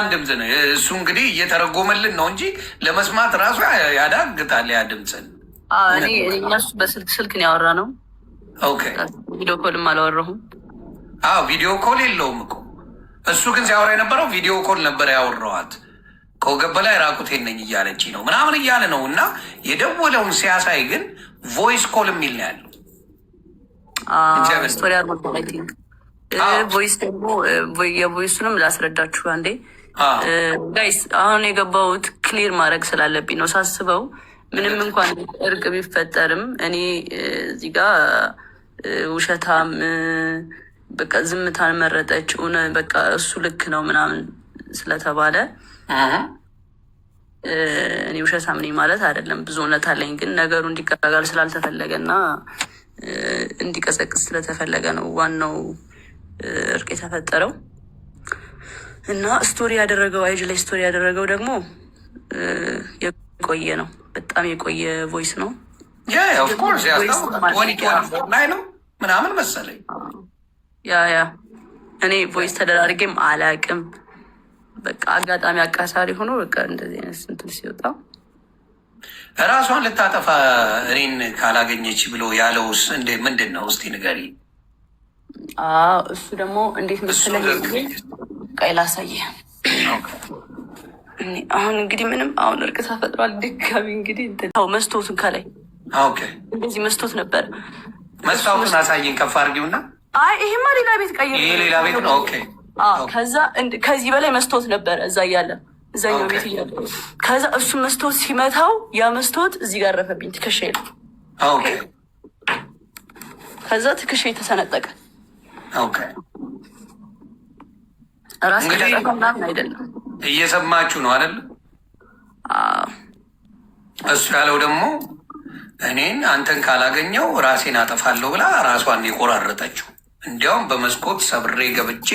ድምፅ ነው እሱ? እንግዲህ እየተረጎመልን ነው እንጂ ለመስማት ራሱ ያዳግታል ያ ድምፅን። እኔ እነሱ በስልክ ስልክ ነው ያወራነው። Video call ም አላወራሁም። አዎ፣ video call የለውም እኮ። እሱ ግን ሲያወራ የነበረው video call ነበር ያወራዋት። ከወገብ በላይ ራቁቴን ነኝ እያለች ነው ምናምን እያለ ነው። እና የደወለውን ሲያሳይ ግን voice call የሚል ነው ያለው። Story አድርጎ voice ደግሞ የ voice ኡንም ላስረዳችሁ አንዴ guys። አሁን የገባሁት clear ማድረግ ስላለብኝ ነው። ሳስበው ምንም እንኳን እርቅ ቢፈጠርም እኔ እዚህ ጋ ውሸታም፣ በቃ ዝምታን መረጠች፣ በቃ እሱ ልክ ነው ምናምን ስለተባለ እኔ ውሸታም ነኝ ማለት አይደለም። ብዙ እውነት አለኝ፣ ግን ነገሩ እንዲጋጋል ስላልተፈለገ እና እንዲቀሰቅስ ስለተፈለገ ነው ዋናው እርቅ የተፈጠረው። እና story ያደረገው፣ IG ላይ story ያደረገው ደግሞ የቆየ ነው። በጣም የቆየ voice ነው። Of course ላይ ነው ምናምን መሰለኝ። Yeah፣ እኔ voice ተደራርጌም አላቅም። በቃ አጋጣሚ አቃሳሪ ሆኖ በቃ እንደዚህ አይነት እንትን ሲወጣ። ራሷን ልታጠፋ እኔን ካላገኘች ብሎ ያለውስ እንደ ምንድን ነው? እስቲ ንገሪ። እሱ ደግሞ እንዴት መሰለኝ፣ ቆይ ላሳየህ። አሁን እንግዲህ ምንም አሁን እርቅ ተፈጥሯል። ድጋሚ እንግዲህ መስታወቱን ከላይ እንደዚህ መስታወት ነበር። መስታወቱን አሳይን፣ ከፍ አድርጊውና። አይ፣ ይሄማ ሌላ ቤት ቀይር። ይሄ ሌላ ቤት ነው። Okay። ከዛ ከዚህ በላይ መስታወት ነበረ እዛ እያለ፣ እዛኛው ቤት እያለ። ከዛ እሱ መስታወት ሲመታው ያ መስታወት እዚህ ጋር አረፈብኝ ትከሻዬ ነው። ከዛ ትከሻዬ ተሰነጠቀ። ራስ ምናምን አይደለም። እየሰማችሁ ነው አይደል? እሱ ያለው ደግሞ እኔን አንተን ካላገኘው ራሴን አጠፋለሁ ብላ ራሷን የቆራረጠችው፣ እንዲያውም በመስኮት ሰብሬ ገብቼ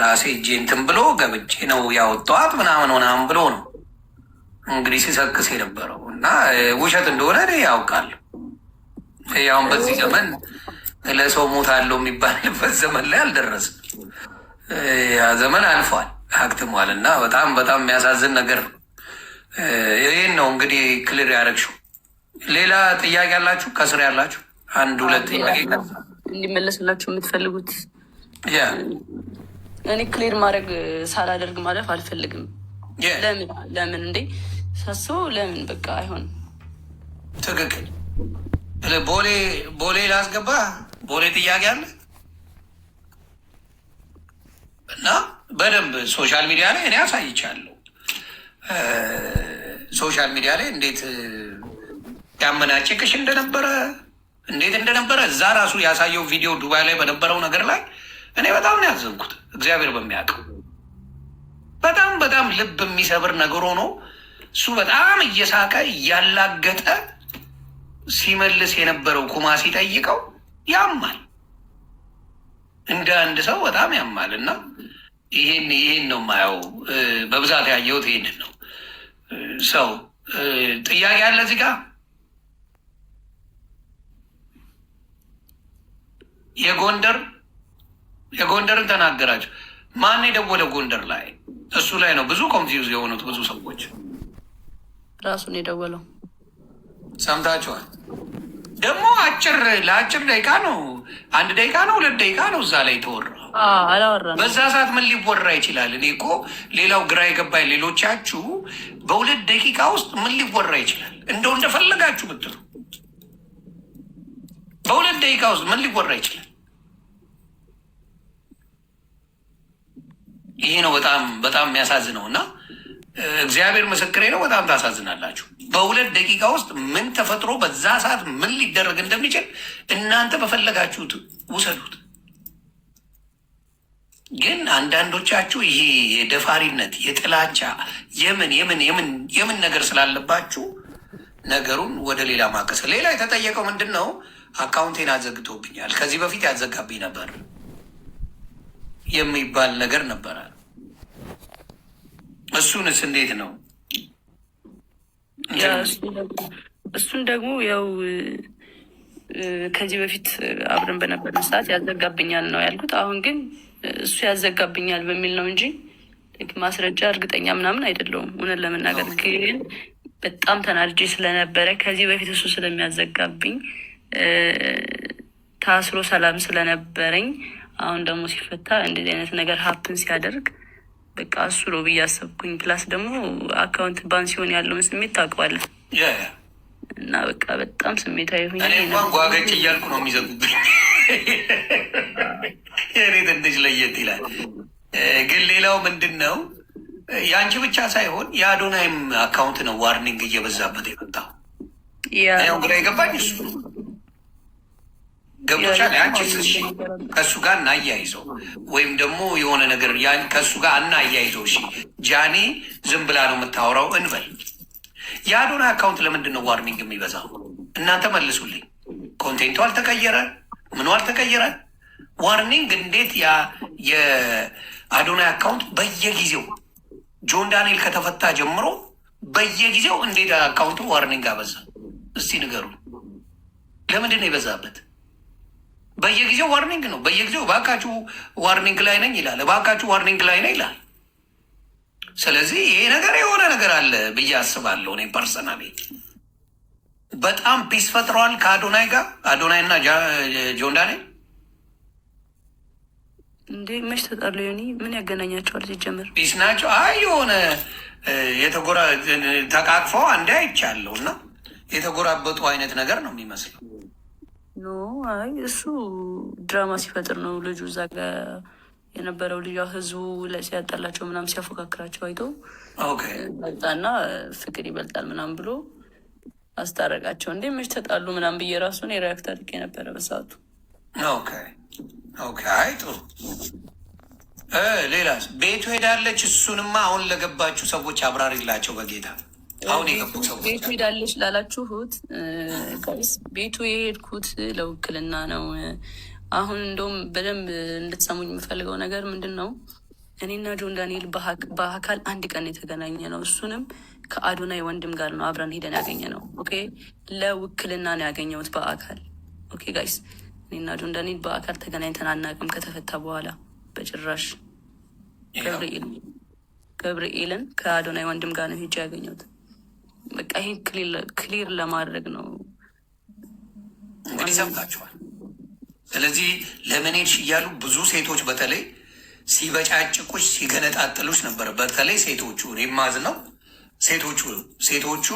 ራሴ እጄ እንትን ብሎ ገብቼ ነው ያወጣኋት ምናምን ምናምን ብሎ ነው እንግዲህ ሲሰክስ የነበረው። እና ውሸት እንደሆነ እኔ ያውቃል። ያሁን በዚህ ዘመን ለሰው ሞት አለው የሚባልበት ዘመን ላይ አልደረስም። ያ ዘመን አልፏል፣ አክትሟል። እና በጣም በጣም የሚያሳዝን ነገር ነው። ይህን ነው እንግዲህ clear ያደረግሽው። ሌላ ጥያቄ ያላችሁ፣ ከስር ያላችሁ አንድ ሁለት ጥያቄ እንዲመለስላችሁ የምትፈልጉት? እኔ clear ማድረግ ሳላደርግ ማለፍ አልፈልግም። ለምን ለምን እንዴ ሳስበው ለምን በቃ አይሆንም። ትክክል። ቦሌ፣ ቦሌ ላስገባ። ቦሌ ጥያቄ አለ። እና በደንብ social media ላይ እኔ አሳይቻለሁ። Social media ላይ እንዴት ያመናጭቅሽ እንደነበረ፣ እንዴት እንደነበረ እዛ ራሱ ያሳየው ቪዲዮ ዱባይ ላይ በነበረው ነገር ላይ እኔ በጣም ነው ያዘንኩት። እግዚአብሔር በሚያውቀው በጣም በጣም ልብ የሚሰብር ነገር ሆኖ እሱ በጣም እየሳቀ እያላገጠ ሲመልስ የነበረው ኩማ ሲጠይቀው ያማል፣ እንደ አንድ ሰው በጣም ያማል። እና ይሄን ነው የማየው፣ በብዛት ያየሁት ይሄንን ነው። ሰው ጥያቄ አለ እዚህ ጋር? የጎንደርን ተናገራቸው። ማን የደወለ ጎንደር ላይ? እሱ ላይ ነው ብዙ confuse የሆኑት ብዙ ሰዎች። ራሱን የደወለው። ሰምታችኋል። ደግሞ አጭር ለአጭር ደቂቃ ነው፣ አንድ ደቂቃ ነው፣ 2 ደቂቃ ነው እዛ ላይ የተወራ። አላወራንም። በዛ ሰዓት ምን ሊወራ ይችላል? እኔ እኮ ሌላው ግራ የገባኝ ሌሎቻችሁ በ2 ደቂቃ ውስጥ ምን ሊወራ ይችላል? እንደው እንደፈለጋችሁ ብትሉ በ2 ደቂቃ ውስጥ ምን ሊወራ ይችላል? ይሄ ነው በጣም በጣም የሚያሳዝነው። እና እግዚአብሔር ምስክሬ ነው። በጣም ታሳዝናላችሁ። በ2 ደቂቃ ውስጥ ምን ተፈጥሮ በዛ ሰዓት ምን ሊደረግ እንደሚችል እናንተ በፈለጋችሁት ውሰዱት። ግን አንዳንዶቻችሁ ይሄ የደፋሪነት፣ የጥላቻ፣ የምን የምን የምን የምን ነገር ስላለባችሁ ነገሩን ወደ ሌላ ማቀሰ። ሌላ የተጠየቀው ምንድን ነው? Account ኤን አዘግቶብኛል፣ ከዚህ በፊት ያዘጋብኝ ነበር የሚባል ነገር ነበረ። እሱንስ እንዴት ነው? እሱን ደግሞ ያው ከዚህ በፊት አብረን በነበርን ሰዓት ያዘጋብኛል ነው ያልኩት። አሁን ግን እሱ ያዘጋብኛል በሚል ነው እንጂ ማስረጃ እርግጠኛ ምናምን አይደለውም እውነት ለመናገር ግን በጣም ተናድጄ ስለነበረ ከዚህ በፊት እሱ ስለሚያዘጋብኝ ታስሮ ሰላም ስለነበረኝ አሁን ደግሞ ሲፈታ እንደዚህ አይነት ነገር happen ሲያደርግ በቃ እሱ ነው ብዬ አሰብኩኝ። Plus ደግሞ account ban ሲሆን ያለውን ስሜት ታውቀዋለህ እና በቃ በጣም ስሜታዊ ሆኜ እኔ እንኳን ጓገጭ እያልኩ ነው የሚዘጉብኝ። የእኔ ትንሽ ለየት ይላል። ግን ሌላው ምንድን ነው የአንቺ ብቻ ሳይሆን የአዶናይም account ነው warning እየበዛበት የመጣው። ያው ግራ የገባኝ እሱ ነው። ገብቶሻል? አንቺ እሺ ከእሱ ጋር እናያይዘው ወይም ደግሞ የሆነ ነገር ከእሱ ጋር እናያይዘው። እሺ ጃኒ ዝም ብላ ነው የምታወራው እንበል። የአዶናይ account ለምንድን ነው warning የሚበዛው? እናንተ መልሱልኝ። Content ኡ አልተቀየረ፣ ምኑ አልተቀየረ። Warning እንዴት የአዶናይ account በየጊዜው ጆን ዳንኤል ከተፈታ ጀምሮ በየጊዜው እንዴት account ኡ warning አበዛ? እስቲ ንገሩ። ለምንድን ነው የበዛበት? በየጊዜው warning ነው። በየጊዜው እባካችሁ warning ላይ ነኝ ይላል። እባካችሁ warning ላይ ነኝ ይላል። ስለዚህ ይሄ ነገር የሆነ ነገር አለ ብዬ አስባለሁ። እኔ personally በጣም peace ፈጥረዋል ከአዶናይ ጋር፣ አዶናይ እና ጆን ዳንኤል። እንዴ መች ተጣሉ? ዮኒ ምን ያገናኛቸዋል ሲጀምር? Peace ናቸው። አይ የሆነ የተጎራ ተቃቅፈው አንዴ አይቻለሁ እና የተጎራበጡ አይነት ነገር ነው የሚመስለው። No፣ አይ እሱ ድራማ ሲፈጥር ነው ልጁ። እዛ ጋ የነበረው ልጅ ህዝቡ ሲያጣላቸው ምናምን ሲያፎካክራቸው አይቶ መጣና ፍቅር ይበልጣል ምናምን ብሎ አስታረቃቸው። እንዴ መች ተጣሉ ምናምን ብዬ ራሱን የ react አድርጌ ነበረ በሰዓቱ። Okay፣ አይ ጥሩ። ሌላስ ቤቱ ሄዳለች። እሱንማ አሁን ለገባችሁ ሰዎች አብራሪላቸው በጌታ፣ አሁን የገቡ ሰዎች። ቤቱ ሄዳለች ላላችሁት guys፣ ቤቱ የሄድኩት ለውክልና ነው። አሁን እንደውም በደንብ እንድትሰሙኝ የምፈልገው ነገር ምንድን ነው? እኔና ጆን ዳንኤል በአካል አንድ ቀን የተገናኘ ነው። እሱንም ከአዶናይ ወንድም ጋር ነው አብረን ሄደን ያገኘ ነው። Okay፣ ለውክልና ነው ያገኘሁት በአካል። Okay guys፣ እኔና ጆን ዳንኤል በአካል ተገናኝተን አናውቅም ከተፈታ በኋላ በጭራሽ። ገብርኤልን ከአዶናይ ወንድም ጋር ነው ሄጄ ያገኘሁት። በቃ ይሄን clear ለማድረግ ነው። እንግዲህ ሰምታችኋል። ስለዚህ ለምን ሄድሽ እያሉ ብዙ ሴቶች በተለይ ሲበጫጭቁሽ ሲገነጣጥሉሽ ነበር። በተለይ ሴቶቹ፣ እኔ የማዝነው ሴቶቹ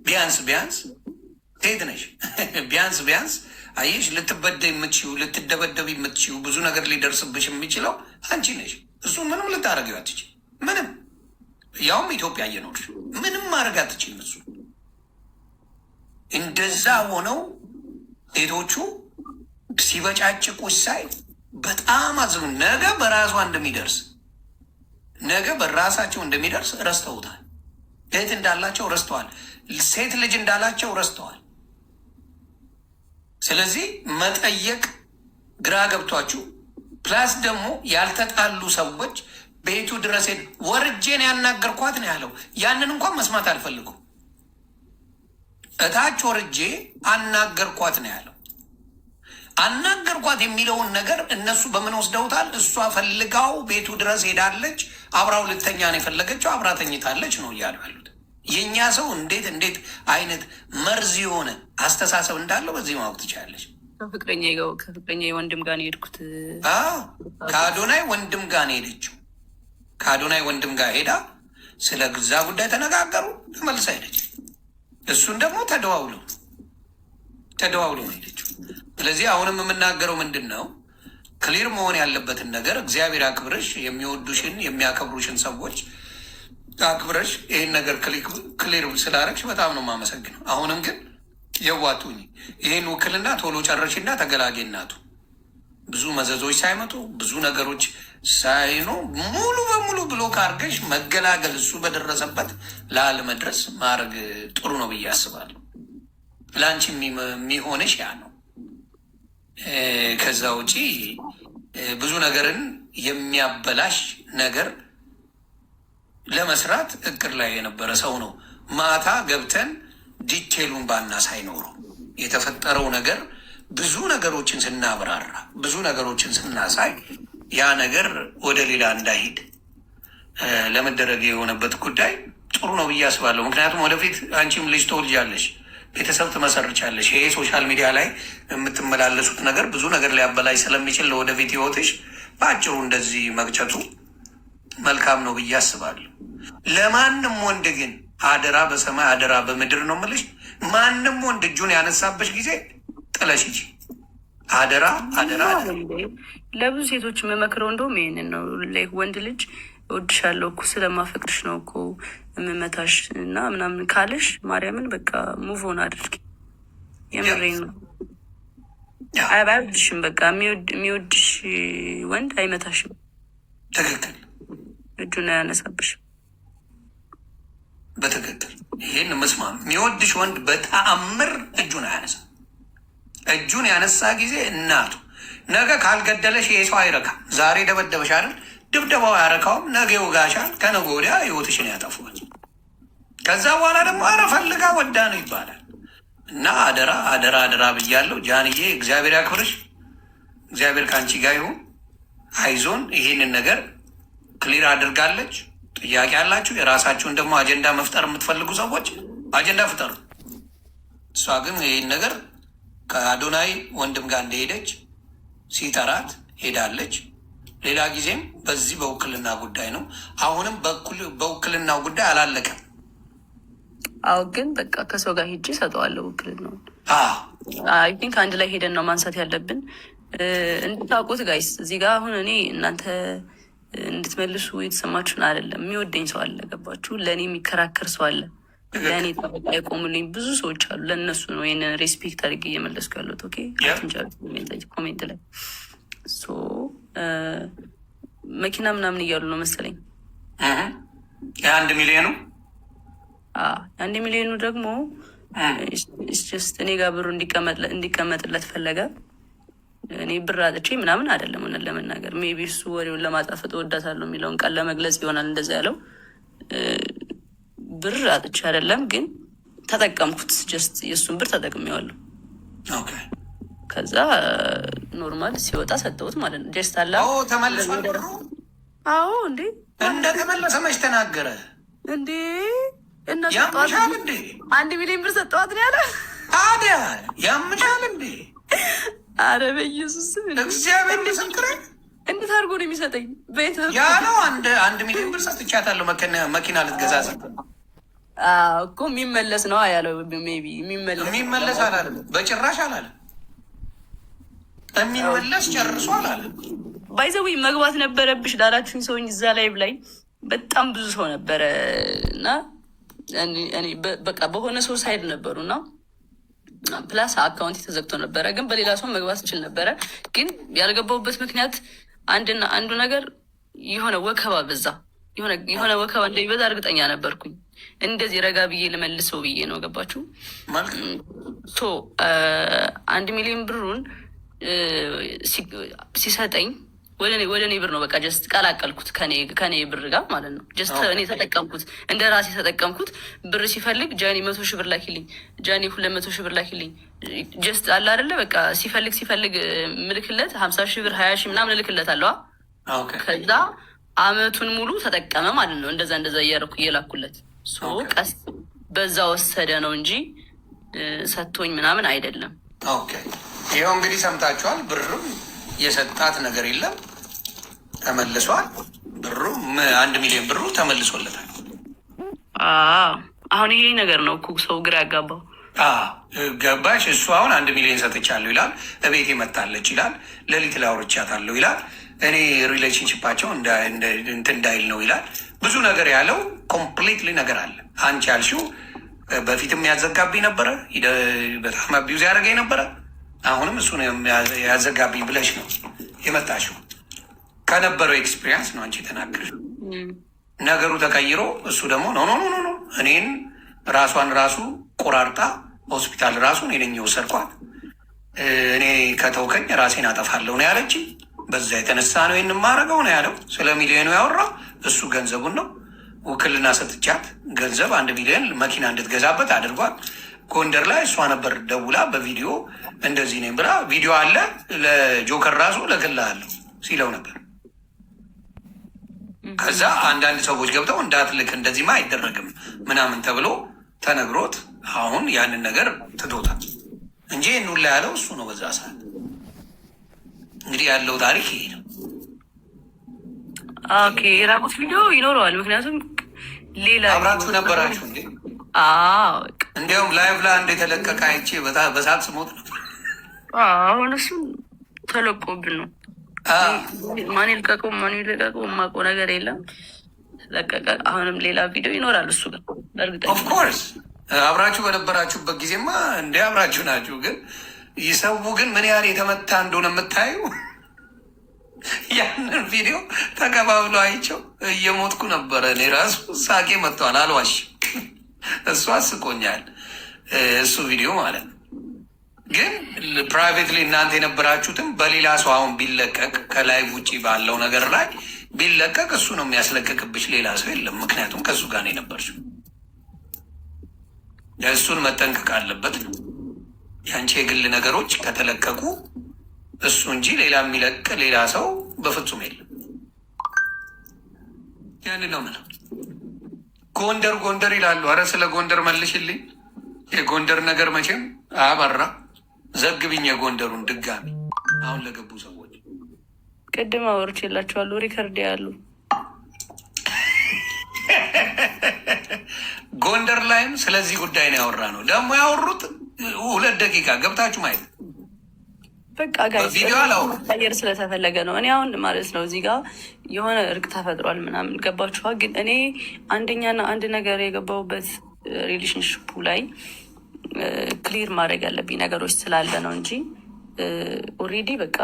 ቢያንስ ቢያንስ ሴት ነሽ፣ ቢያንስ ቢያንስ አየሽ፣ ልትበደይ የምትችይው፣ ልትደበደብ የምትችይው፣ ብዙ ነገር ሊደርስብሽ የሚችለው አንቺ ነሽ። እሱ ምንም ልታደርጊው አትችይም። ምንም፣ ያውም ኢትዮጵያ እየኖርሽ ምንም ማድረግ አትችይም። እሱ እንደዛ ሆነው ሴቶቹ ሲበጫጭቁሽ ሳይ በጣም አዝኑ። ነገ በራሷ እንደሚደርስ፣ ነገ በራሳቸው እንደሚደርስ ረስተውታል። እህት እንዳላቸው ረስተዋል። ሴት ልጅ እንዳላቸው ረስተዋል። ስለዚህ መጠየቅ ግራ ገብቷችሁ plus ደግሞ ያልተጣሉ ሰዎች ቤቱ ድረስ ወርጄን ያናገርኳት ነው ያለው። ያንን እንኳን መስማት አልፈልጉም። እታች ወርጄ አናገርኳት ነው ያለው። አናገርኳት የሚለውን ነገር እነሱ በምን ወስደውታል? እሷ ፈልጋው ቤቱ ድረስ ሄዳለች፣ አብራው ልተኛ ነው የፈለገችው፣ አብራ ተኝታለች ነው እያሉ ያሉት። የእኛ ሰው እንዴት እንዴት አይነት መርዝ የሆነ አስተሳሰብ እንዳለው በዚህ ማወቅ ትችላለች። ከፍቅረኛ ወንድም ጋር ነው የሄድኩት። ከአዶናይ ወንድም ጋር ነው የሄደችው። ከአዶናይ ወንድም ጋር ሄዳ ስለ ግዛ ጉዳይ ተነጋገሩ፣ ተመልሳ ሄደች። እሱን ደግሞ ተደዋውለው ተደዋውለው ነው ሄደችው። ስለዚህ አሁንም የምናገረው ምንድን ነው፣ clear መሆን ያለበትን ነገር እግዚአብሔር አክብረሽ፣ የሚወዱሽን የሚያከብሩሽን ሰዎች አክብረሽ ይህን ነገር clear ስላረግሽ በጣም ነው የማመሰግነው። አሁንም ግን የዋቱኝ ይህን ውክልና ቶሎ ጨረሽና ተገላጌ እናቱ፣ ብዙ መዘዞች ሳይመጡ፣ ብዙ ነገሮች ሳይኖ ሙሉ በሙሉ block አድርገሽ መገላገል፣ እሱ በደረሰበት ላለመድረስ ማድረግ ጥሩ ነው ብዬ አስባለሁ። ለአንቺ የሚሆንሽ ያ ነው። ከዛ ውጪ ብዙ ነገርን የሚያበላሽ ነገር ለመስራት እቅድ ላይ የነበረ ሰው ነው። ማታ ገብተን detail ኡን ባናሳይ ኖሮ የተፈጠረው ነገር ብዙ ነገሮችን ስናብራራ፣ ብዙ ነገሮችን ስናሳይ ያ ነገር ወደ ሌላ እንዳይሄድ ለመደረግ የሆነበት ጉዳይ ጥሩ ነው ብዬ አስባለሁ። ምክንያቱም ወደፊት አንቺም ልጅ ትወልጃለሽ፣ ቤተሰብ ትመሰርቻለሽ። ይሄ social media ላይ የምትመላለሱት ነገር ብዙ ነገር ሊያበላሽ ስለሚችል ለወደፊት ህይወትሽ በአጭሩ እንደዚህ መቅጨቱ መልካም ነው ብዬ አስባለሁ። ለማንም ወንድ ግን አደራ በሰማይ አደራ በምድር ነው የምልሽ። ማንም ወንድ እጁን ያነሳብሽ ጊዜ ጥለሽ ሂጂ። አደራ አደራ። ለብዙ ሴቶች የምመክረው እንደውም ይሄንን ነው። ወንድ ልጅ እወድሻለሁ እኮ፣ ስለማፈቅርሽ ነው እኮ የምመታሽ እና ምናምን ካለሽ ማርያምን በቃ move on አድርጊ። የምሬን ነው። አይወድሽም። በቃ የሚወድሽ ወንድ አይመታሽም። ትክክል። እጁን አያነሳብሽም። በትክክል ይህን መስማ የሚወድሽ ወንድ በተአምር እጁን አያነሳ። እጁን ያነሳ ጊዜ እናቱ ነገ ካልገደለሽ ይሄ ሰው አይረካም። ዛሬ ደበደበሽ አይደል? ድብደባው አያረካውም። ነገ ይወጋሻል። ከነገ ወዲያ ህይወትሽን ያጠፋዋል። ከዛ በኋላ ደግሞ አረ ፈልጋ ወዳ ነው ይባላል። እና አደራ አደራ አደራ ብያለሁ። ጃንዬ እግዚአብሔር ያክብርሽ። እግዚአብሔር ከአንቺ ጋር ይሁን። አይዞን። ይሄንን ነገር clear አድርጋለች። ጥያቄ ያላችሁ የራሳችሁን ደግሞ አጀንዳ መፍጠር የምትፈልጉ ሰዎች አጀንዳ ፍጠሩ። እሷ ግን ይህን ነገር ከአዶናይ ወንድም ጋር እንደሄደች ሲጠራት ሄዳለች። ሌላ ጊዜም በዚህ በውክልና ጉዳይ ነው። አሁንም በውክልናው ጉዳይ አላለቀም። አዎ፣ ግን በቃ ከሰው ጋር ሄጄ እሰጠዋለሁ ውክልናውን። I think አንድ ላይ ሄደን ነው ማንሳት ያለብን። እንድታውቁት guys፣ እዚህ ጋር አሁን እኔ እናንተ እንድትመልሱ የተሰማችሁን አይደለም። የሚወደኝ ሰው አለ፣ ገባችሁ? ለእኔ የሚከራከር ሰው አለ። ለእኔ ጠበቃ የቆሙልኝ ብዙ ሰዎች አሉ። ለእነሱ ነው ይህንን respect አድርጌ እየመለስኩ ያለሁት። Okay፣ comment ላይ so መኪና ምናምን እያሉ ነው መሰለኝ። የ1 ሚሊዮኑ። የ1 ሚሊዮኑ ደግሞ just እኔ ጋር ብሩ እንዲቀመጥለት ፈለገ። እኔ ብር አጥቼ ምናምን አይደለም። እውነት ለመናገር maybe እሱ ወሬውን ለማጣፈጥ እወዳታለሁ የሚለውን ቃል ለመግለጽ ይሆናል እንደዛ ያለው። ብር አጥቼ አይደለም፣ ግን ተጠቀምኩት። Just የእሱን ብር ተጠቅሜዋለሁ። ከዛ normal ሲወጣ ሰጠሁት ማለት ነው። Just አላ ተመልሷል ብሩ? አዎ እንዴ። እንደተመለሰ መች ተናገረ? እንዴ እና ያምሻል እንዴ? 1 ሚሊዮን ብር ሰጠዋት ነው ያለ። ታዲያ ያምሻል እንዴ? አረ በኢየሱስ። እግዚአብሔር ምስክሬ። እንዴት አድርጎ ነው የሚሰጠኝ? ቤት ያለው 1 ሚሊዮን ብር ሰጥቻታለሁ መኪና ልትገዛ እኮ የሚመለስ ነው ያለው። Maybe የሚመለስ የሚመለስ አላለም፣ በጭራሽ አላለም። የሚመለስ ጨርሶ አላለም። By the way መግባት ነበረብሽ ላላችሁኝ ሰውኝ እዛ ላይ ላይ በጣም ብዙ ሰው ነበረ እና በቃ በሆነ ሰው side ነበሩ እና plus account ተዘግቶ ነበረ፣ ግን በሌላ ሰው መግባት እችል ነበረ። ግን ያልገባሁበት ምክንያት አንድና አንዱ ነገር የሆነ ወከባ በዛ። የሆነ ወከባ እንደሚበዛ እርግጠኛ ነበርኩኝ። እንደዚህ ረጋ ብዬ ልመልሰው ብዬ ነው። ገባችሁ? So 1 ሚሊዮን ብሩን ሲሰጠኝ ወደ እኔ ብር ነው፣ በቃ just ቀላቀልኩት ከኔ ብር ጋር ማለት ነው። Just እኔ ተጠቀምኩት፣ እንደ ራሴ ተጠቀምኩት። ብር ሲፈልግ ጃኒ 100,000 ብር ላኪልኝ፣ ጃኒ 200,000 ብር ላኪልኝ። Just አለ አይደለ በቃ ሲፈልግ ሲፈልግ ምልክለት 50,000 ብር፣ 20,000 ምናምን እልክለት አለዋ። ከዛ አመቱን ሙሉ ተጠቀመ ማለት ነው። እንደዛ እንደዛ እያደረኩ እየላኩለት ቀስ በዛ ወሰደ ነው እንጂ ሰጥቶኝ ምናምን አይደለም። Okay፣ ይኸው እንግዲህ ሰምታችኋል። ብርም የሰጣት ነገር የለም፣ ተመልሷል። ብሩ 1 ሚሊዮን ብሩ ተመልሶለታል። አሁን ይሄ ነገር ነው እኮ ሰው ግራ ያጋባው። ገባሽ? እሱ አሁን 1 ሚሊዮን ሰጥቻለሁ ይላል። እቤት መታለች ይላል። ሌሊት ላይ አውርቻታለሁ ይላል። እኔ relationship ኣቸው እንትን እንዳይል ነው ይላል። ብዙ ነገር ያለው completely ነገር አለ። አንቺ ያልሽው በፊትም ያዘጋብኝ ነበረ፣ በጣም abuse ያደረገኝ ነበረ። አሁንም እሱ ያዘጋብኝ ብለሽ ነው የመጣሽው። ከነበረው experience ነው አንቺ የተናገርሽው። ነገሩ ተቀይሮ እሱ ደግሞ no, no, no, no፣ እኔን ራሷን ራሱ ቆራርጣ ሆስፒታል ራሱ እኔ ነኝ የወሰድኳት፣ እኔ ከተውከኝ ራሴን አጠፋለሁ ነው ያለች። በዛ የተነሳ ነው ይህን የማደርገው ነው ያለው። ስለ ሚሊዮኑ ያወራው እሱ ገንዘቡን ነው። ውክልና ሰጥቻት ገንዘብ 1 ሚሊዮን መኪና እንድትገዛበት አድርጓል። ጎንደር ላይ እሷ ነበር ደውላ በቪዲዮ እንደዚህ ነኝ ብላ፣ ቪዲዮ አለ፣ ለጆከር ራሱ እልክልሃለሁ ሲለው ነበር። ከዛ አንዳንድ ሰዎች ገብተው እንዳትልክ እንደዚህማ አይደረግም ምናምን ተብሎ ተነግሮት አሁን ያንን ነገር ትቶታል እንጂ ይህን ሁላ ያለው እሱ ነው። በዛ ሰዓት እንግዲህ ያለው ታሪክ ይሄ ነው። Okay፣ የራቁት ቪዲዮ ይኖረዋል። ምክንያቱም ሌላ አብራችሁ ነበራችሁ እንዴ? እንዲያውም live ላይ አንድ የተለቀቀ አይቼ በሳቅ ስሞት ነበር። አሁን እሱን ተለቆብን ነው። ማን ይልቀቀው ማን ይልቀቀው የማውቀው ነገር የለም። ተለቀቀ። አሁንም ሌላ ቪዲዮ ይኖራል እሱ ጋር በእርግጠኝነት። Of course፣ አብራችሁ በነበራችሁበት ጊዜማ እንደ አብራችሁ ናችሁ። ግን ይሰው ግን ምን ያህል የተመታ እንደሆነ የምታዩ ያንን ቪዲዮ ተቀባብሎ አይቸው እየሞትኩ ነበረ። እኔ ራሱ ሳቄ መጥተዋል። አልዋሽ፣ እሱ አስቆኛል፣ እሱ ቪዲዮ ማለት ነው። ግን privately እናንተ የነበራችሁትም በሌላ ሰው አሁን ቢለቀቅ፣ ከ live ውጭ ባለው ነገር ላይ ቢለቀቅ እሱ ነው የሚያስለቅቅብሽ፣ ሌላ ሰው የለም። ምክንያቱም ከእሱ ጋር ነው የነበርሽው። እሱን መጠንቀቅ አለበት ነው። የአንቺ የግል ነገሮች ከተለቀቁ እሱ እንጂ ሌላ የሚለቅ ሌላ ሰው በፍጹም የለም። ያንን ነው የምለው። ጎንደር ጎንደር ይላሉ። አረ ስለ ጎንደር መልሽልኝ። የጎንደር ነገር መቼም አበራ። ዘግብኝ የጎንደሩን ድጋሚ አሁን ለገቡ ሰዎች። ቅድም አውርቼላቸዋለሁ። Record ያሉ። ጎንደር ላይም ስለዚህ ጉዳይ ነው ያወራ ነው። ደግሞ ያወሩት 2 ደቂቃ ገብታችሁ ማየት። በቃ guys፣ ቪዲዮ አላወሩም። አየር ስለተፈለገ ነው። እኔ አሁን ማለት ነው እዚህ ጋር የሆነ እርቅ ተፈጥሯል ምናምን ገባችኋ? ግን እኔ አንደኛና አንድ ነገር የገባሁበት relationship ኡ ላይ clear ማድረግ ያለብኝ ነገሮች ስላለ ነው እንጂ already በቃ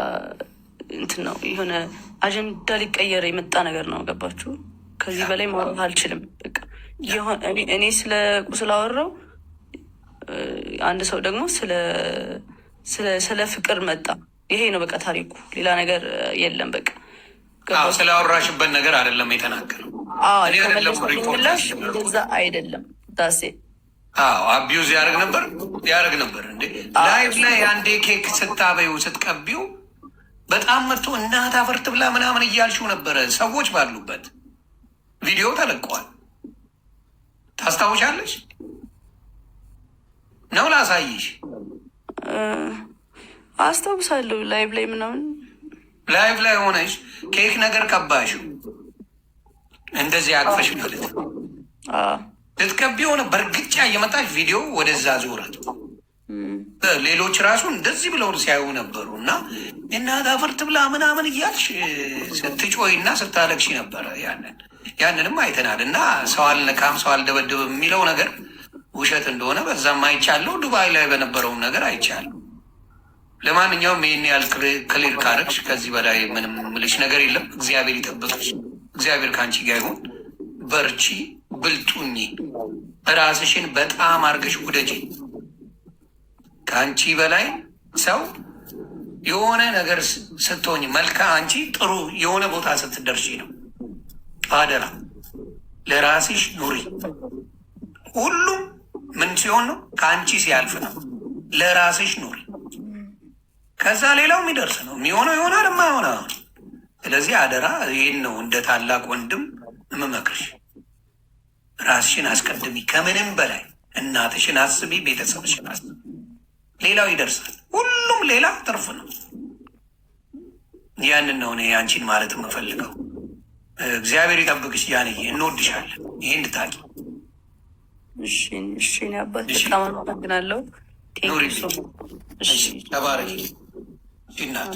እንትን ነው፣ የሆነ አጀንዳ ሊቀየር የመጣ ነገር ነው። ገባችሁ? ከዚህ በላይ ማውራት አልችልም። በቃ እኔ ስለ ቁስል አወራው፣ አንድ ሰው ደግሞ ስለ ፍቅር መጣ። ይሄ ነው በቃ ታሪኩ፣ ሌላ ነገር የለም። በቃ ስላወራሽበት ነገር አይደለም የተናገረው። እኔ አይደለም ሪፖርት ምላሽ እንደዛ አይደለም ዳሴ። አዎ፣ abuse ያደርግ ነበር፣ ያደርግ ነበር እንዴ። Live ላይ አንዴ ኬክ ስታበዩ ስትቀቢው በጣም መጥቶ እናት አፈር ትብላ ምናምን እያልሽው ነበረ፣ ሰዎች ባሉበት ቪዲዮ ተለቀዋል። ታስታውሻለሽ? ነው ላሳይሽ? አስታውሳለሁ። Live ላይ ምናምን። Live ላይ ሆነሽ ኬክ ነገር ቀባሽው፣ እንደዚህ አቅፈሽ ማለት ነው። ስትቀቢ የሆነ በእርግጫ እየመጣች ቪዲዮ ወደዛ ዞረት። ሌሎች ራሱ እንደዚህ ብለው ሲያዩ ነበሩ እና እናት አፈር ትብላ ምናምን እያልሽ ስትጮይ እና ስታለቅሺ ነበረ። ያንንም አይተናል። እና ሰው አልነካም ሰው አልደበድብም የሚለው ነገር ውሸት እንደሆነ በዛም አይቻለሁ። ዱባይ ላይ በነበረውም ነገር አይቻለሁ። ለማንኛውም ይህን ያህል clear ካረግሽ ከዚህ በላይ ምንም ምልሽ ነገር የለም። እግዚአብሔር ይጠብቅሽ። እግዚአብሔር ከአንቺ ጋር ይሁን። በርቺ፣ ብልጡኝ፣ ራስሽን በጣም አርገሽ ውደጂ። ከአንቺ በላይ ሰው የሆነ ነገር ስትሆኝ መልካ አንቺ ጥሩ የሆነ ቦታ ስትደርሺ ነው። አደራ ለራስሽ ኑሪ። ሁሉም ምን ሲሆን ነው? ከአንቺ ሲያልፍ ነው። ለራስሽ ኑሪ። ከዛ ሌላው የሚደርስ ነው የሚሆነው ይሆናል፣ የማይሆነ። ስለዚህ አደራ ይህን ነው እንደ ታላቅ ወንድም የምመክርሽ። ራስሽን አስቀድሚ። ከምንም በላይ እናትሽን አስቢ፣ ቤተሰብሽን አስቢ። ሌላው ይደርሳል። ሁሉም ሌላ ትርፍ ነው። ያንን ነው እኔ አንቺን ማለት የምፈልገው። እግዚአብሔር ይጠብቅሽ ጃንዬ፣ እንወድሻለን። ይሄ እንድታቂ። እሺ፣ እኔ አባት በጣም አመሰግናለሁ። ኑሪ፣ ተባረኪ እናቱ።